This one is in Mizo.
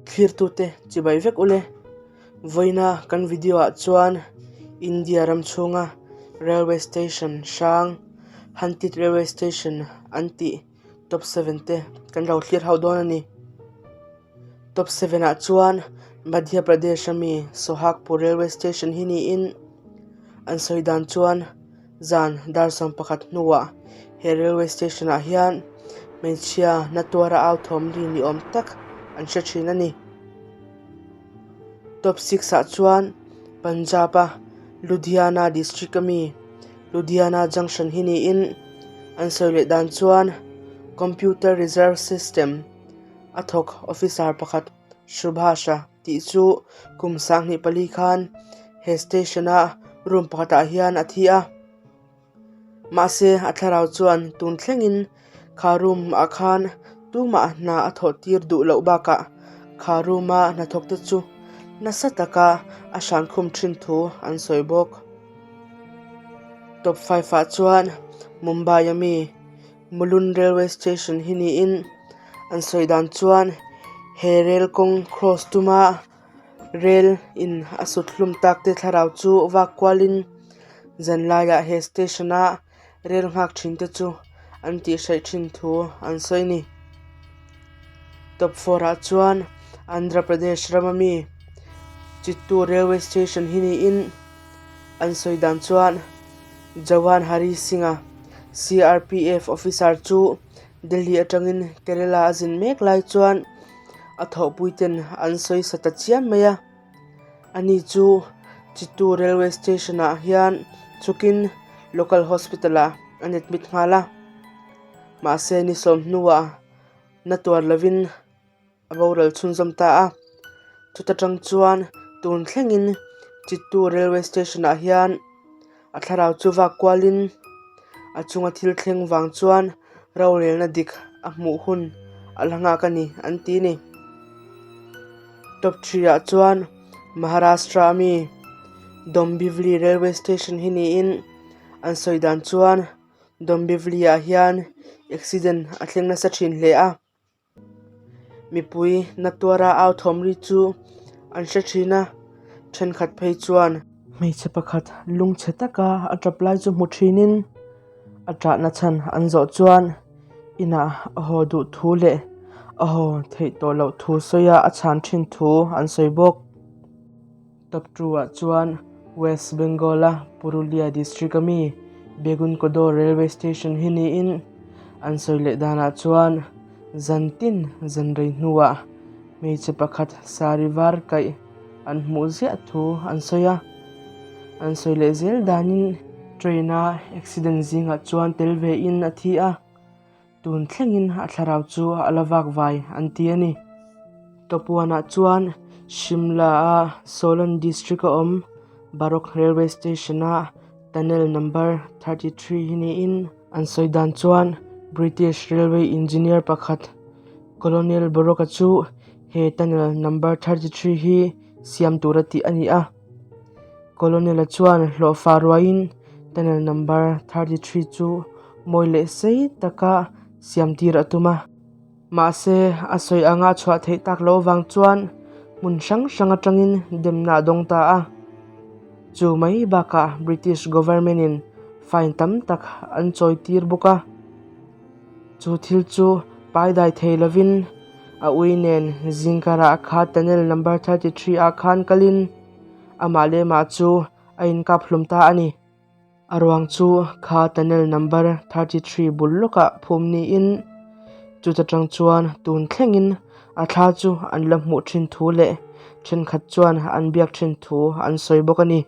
Thlirtute chibai vek ule. Vawiina kan video ah chuan India ram chhunga railway station hrang Hantit railway station an tih top seven te kan lo thlir hauh dawn a ni. Top seven ah chuan Madhya Pradesh ami Sohagpur railway station hi niin an sawi dan chuan. Zan dar 11 hnuah he railway station ah hian hmeichhia na tuara au thawm ri ni awm tak an hre thin a ni. Top six ah chuan Punjab a Ludhiana district ami Ludhiana junction hi niin an sawi leh dan chuan computer reserve system a thawk officer pakhat Subhash-a tih chu kum 24 khan he station a room pakhatah hian a thi a mahse a thlarau chuan tun thlengin kha room ah khan tumah hna a thawh tir duh loh bakah kha room a hnathawk te chu nasa taka a hran khum thin thu an sawi bawk. Top five ah chuan Mumbai ami Mulund railway station hi niin an sawi dan chuan he rel kawng cross tuma rel in a sut hlum tak te thlarau chu vak kualin zan laiah he station a rel nghak thin te chu an tih hraih thin thu an sawi a ni. Top four ah chuan Andhra Pradesh ram ami Chittoor railway station hi niin an sawi dan chuan. Jawan Hari Singh-a CRPF officer chu Delhi atangin Kerala a zin mek lai chuan a thawhpuiten an sawi sa ta chiam mai a. Ani chu Chittoor railway station-ah hian chhukin local hospital-ah an admit nghal a. Mahse ni sawm hnuah na tuar lovin a boral chhunzawm ta a chuta tang chuan tun thlengin Chittoor railway station ah hian a thlarau chu vak kualin a chunga thil thleng vang chuan rorelna dik a hmuh hun a la nghak a ni an ti a ni. Top three ah chuan Maharashtra ami Dombivli railway station hi niin an sawi dan chuan Dombivli ah hian accident a thleng nasa thin hle a. Mipui na tuara au thawm ri chu an hre thin a thenkhat phei chuan hmeichhe pakhat lungchhe taka a tap lai chu hmu thinin a tahna chhan an zawh chuan inah a haw duh thu leh a haw theih tawh loh thu sawi a a chhan thin thu an sawi bawk. Top two ah chuan West Bengal a Purulia district ami Begunkodor railway station hi niin an sawi leh danah chuan zan tin zan rei hnuah hmeichhe pakhat saree var kaih an hmuh ziah thu an sawi a an sawi leh zel danin train a accident zingah chuan tel ve in a thi a. Tun thlengin a thlarau chu a la vak vai an ti a ni. Tawpuanah chuan Shimla-a Solan district a awm Barok railway station-a tunnel number 33 hi niin an sawi dan chuan British railway engineer pakhat Colonel Barok-a chu he tunnel number 33 hi siam tura tih a ni a. Colonel-a chuan hlawhfa ruaiin tunnel number 33 chu mawi leh sei taka siam tir a tum a. Mahse, a sawi anga a chhuah theih tak loh avang chuan hmun hrang hrang atangin demna a dawng ta a. Chu mai bakah British government-in fine tam tak an chawi tir bawk a. Chu thil chu pai dai thei lovin a ui nen zingkarah kha tunnel number 33 ah khan kalin amah leh mah chu a inkap hlum ta a ni. A ruang chu kha tunnel number 33 bul lawkah phum niin chuta tang chuan tun thlengin a thla chu an la hmuh thin thu leh thenkhat chuan an biak thin thu an sawi bawk a ni.